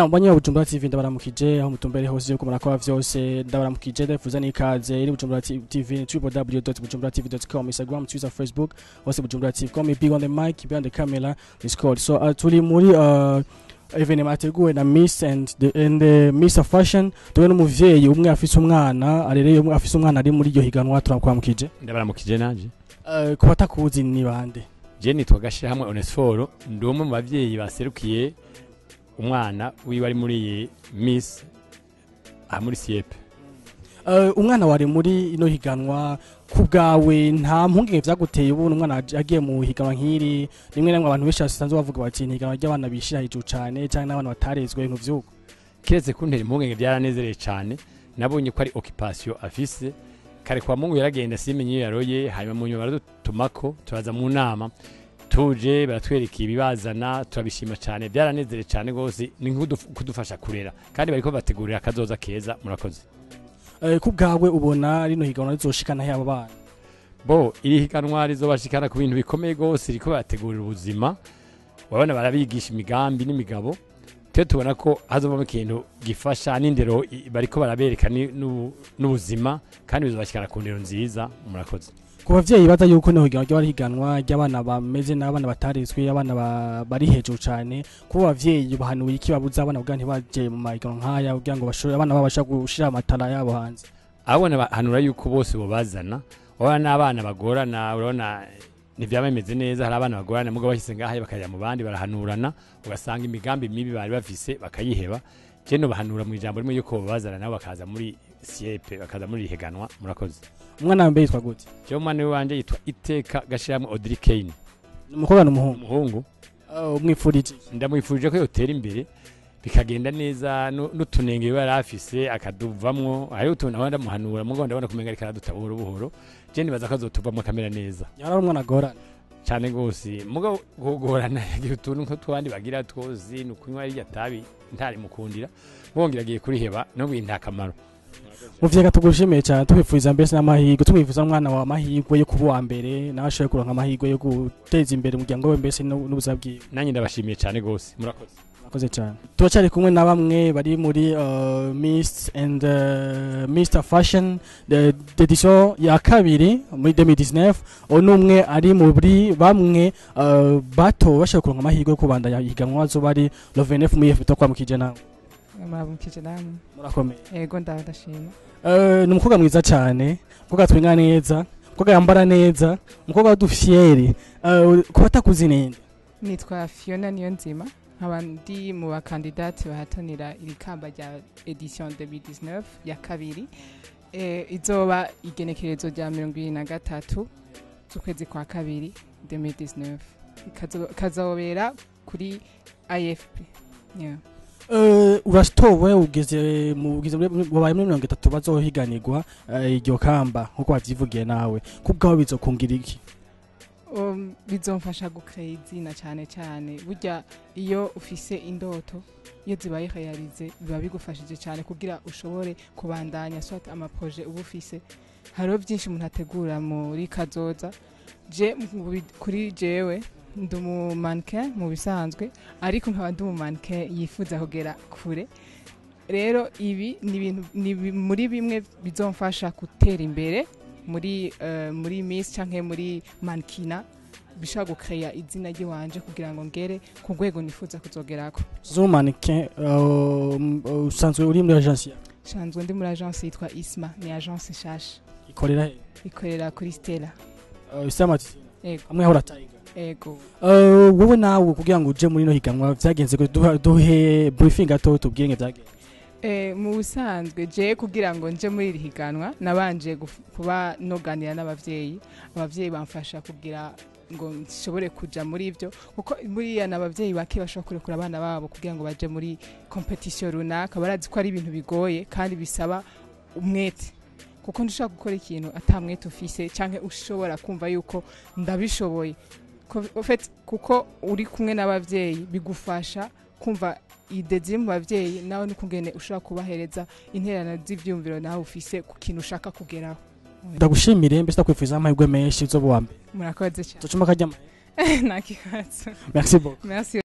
Na mbonye Bujumbura TV, ndabaramukije aho mutumbere hose yuko murakora vyose. Ndabaramukije, ndafuza n'ikaze iri Bujumbura TV, www.bujumburatv.com, Instagram, Twitter, Facebook, hose Bujumbura TV. Call me big on the mic, behind the camera is called. So turi muri événement yateguwe na Miss and the Miss of Fashion. Tuwe n'umuvyeyi umwe afise umwana arereye, umwe afise umwana ari muri iryo higanwa. Turakwamukije. Ndabaramukije nanje. Ku batakuzi, ni bande? Je nitwa Gashirahamwe Onesforo, ndi umwe mu bavyeyi baserukiye umwana wiwe ari muri iyi Miss aha muri Siepe. Umwana wari muri ino higanwa, ku bwawe nta mpungenge vyaguteye ubu umwana agiye mu higanwa nk'iri? Rimwe na rimwe abantu benshi basanzwe bavuga bati ni higanwa ry'abana bishira hejuru cane, canke n'abana batarezwe, ibintu vy'uko. Kiretse kuntera impungenge, byaranezereye cane. Nabonye ko ari occupation afise. Kare kwa Mungu yaragenda simenye iyo yaroye, hanyuma mu nyuma baradutumako, turaza mu nama, tuje baratwereka ibibazana, turabishima cane. Byaranezereye cane gose, ni kudufasha kurera, kandi bariko bategurira akazoza keza. Murakoze. Ku bwawe ubona rino higanwa rizoshikana he abo bana? Bo iri higanwa rizobashikana ku bintu bikomeye gose. Riko bategurira ubuzima, urabona barabigisha imigambi n'imigabo. Twe tubona ko hazovamo ikintu gifasha n'indero, bariko barabereka n'ubuzima, kandi bizobashikana ku ndero nziza. Murakoze. Ku bavyeyi baza yuko niho higanwa ryaba higanwa ry'abana bameze n'abana batarezwe, abana bari hejuru cane, kuba abavyeyi bahanuye iki babuza abana kugira ntibaje mu mahiganwa nk'aya, kugira ngo bashobore abana babasha gushira amatara yabo hanze? Abona bahanura yuko bose bobazana. Urabona n'abana bagorana, urabona ntivyaba bimeze neza. Hari abana bagorana, mugabo bashyize ngaha bakajya mu bandi barahanurana, ugasanga imigambi mibi bari bafise bakayiheba. Je no bahanura mu ijambo rimwe yuko bobazana nabo bakaza muri Siepe, bakaza muri iri higanwa. Murakoze. Umwana wa mbere yitwa gute? Jewe umwana wanje yitwa Iteka Gashiramwe Audrey Kane. Ni umukobwa, ni umuhungu? Umuhungu. Umwifurije iki? Ndamwifurije ko yotera imbere bikagenda neza, n'utunenge biba yari afise akaduvamwo. Hariho utuntu aho ndamuhanura, mugabo ndabona kumenga ariko araduta buhoro buhoro. Je nibaza ko azotuvamwo akamera neza. Yari ari umwana agorana? Cane gose, mugabo kugorana yagira utuntu nk'utwandi bagira twose, ni ukunywa rirya tabi ntarimukundira, mwongera agiye kuriheba n'ubu nta kamaro. Muvyeyi, tugushimiye cyane, tubifuriza mbese n'amahirwe, tumwifuza umwana wa amahirwe yo kuba uwa mbere, nawe ashoboye kuronka amahirwe yo guteza imbere umuryango we mbese n'ubuzima bwiwe. Nanjye ndabashimiye cane gose, murakoze. Murakoze cyane. Turacyari kumwe na bamwe bari muri Miss and Mr Fashion the édition ya kabiri muri 2019. Uyu ni umwe ari muri bamwe bato bashobora kuronka amahirwe yo kubandanya ihiganwa zo ari le 29 muri FP. Kwamukije nawe. Murabukije namwe. Murakomeye? Ego, ndashima. Ni umukobwa mwiza cyane, umukobwa atwenga neza, umukobwa yambara neza, umukobwa w'udufyeri. Kuba atakuzi ninde? Nitwa Fiona Niyonzima, nkaba ndi mu ba candidates bahatanira iri kamba rya édition 2019 ya kabiri. Izoba igenekerezo rya 23 z'ukwezi kwa kabiri 2019. Ikazobera kuri IFP, yeah. Uratowe, ugeze mu ugeze wabaye muri 30 bazohiganirwa iryo kamba nkuko wavyivugiye nawe. Kubwaho bizokungira iki? Bizomfasha gucréer izina cyane cyane. Burya iyo ufise indoto, iyo zibaye réalisées, biba bigufashije cyane kugira ushobore kubandanya soit ama projets uba ufise. Hariho byinshi umuntu ategura muri kazoza. Je kuri jewe ndi umu mannequin mu bisanzwe, ariko nkaba ndi umu mannequin yifuza kugera kure. Rero ibi ni ibintu ni muri bimwe bizomfasha gutera imbere muri Miss canke muri mannequinat, bishobora gucréer izina ry'iwanje kugira ngo ngere ku rwego nifuza kuzogerako. Zo mannequin, usanzwe uri muri agence ya? Nsanzwe ndi muri agence yitwa Isma, ni agence nshasha. Ikorera he? Ikorera kuri Stella. Isama? Ego. Hamwe hora Tiger? Ego. Wowe nawe kugira ngo uje muri no higanwa vyagenze gute? Duhe briefing gato, tubwire nge vyagenze. Mu busanzwe je kugira ngo nje muri iri higanwa nabanje kuba noganira n'abavyeyi. Abavyeyi bamfasha kugira ngo nshobore kuja muri ivyo, kuko buriya n'abavyeyi bake bashobora kurekura abana babo kugira ngo baje muri compétition runaka. Barazi ko ari ibintu bigoye kandi bisaba umwete, kuko ntushobora gukora ikintu ata mwete ufise canke ushobora kumva yuko ndabishoboye. En fait, kuko uri kumwe n'abavyeyi bigufasha kumva idées ziri mu bavyeyi, nawe n'ukungene ushobora kubahereza intererano z'ivyumviro nawe ufise ku kintu ushaka kugeraho. Ndagushimire mbese, ndakwifuriza amahirwe menshi, uzoba uwa mbere. Murakoze cyane. Tucuma kajya. Nta kibazo. Merci beaucoup. Merci.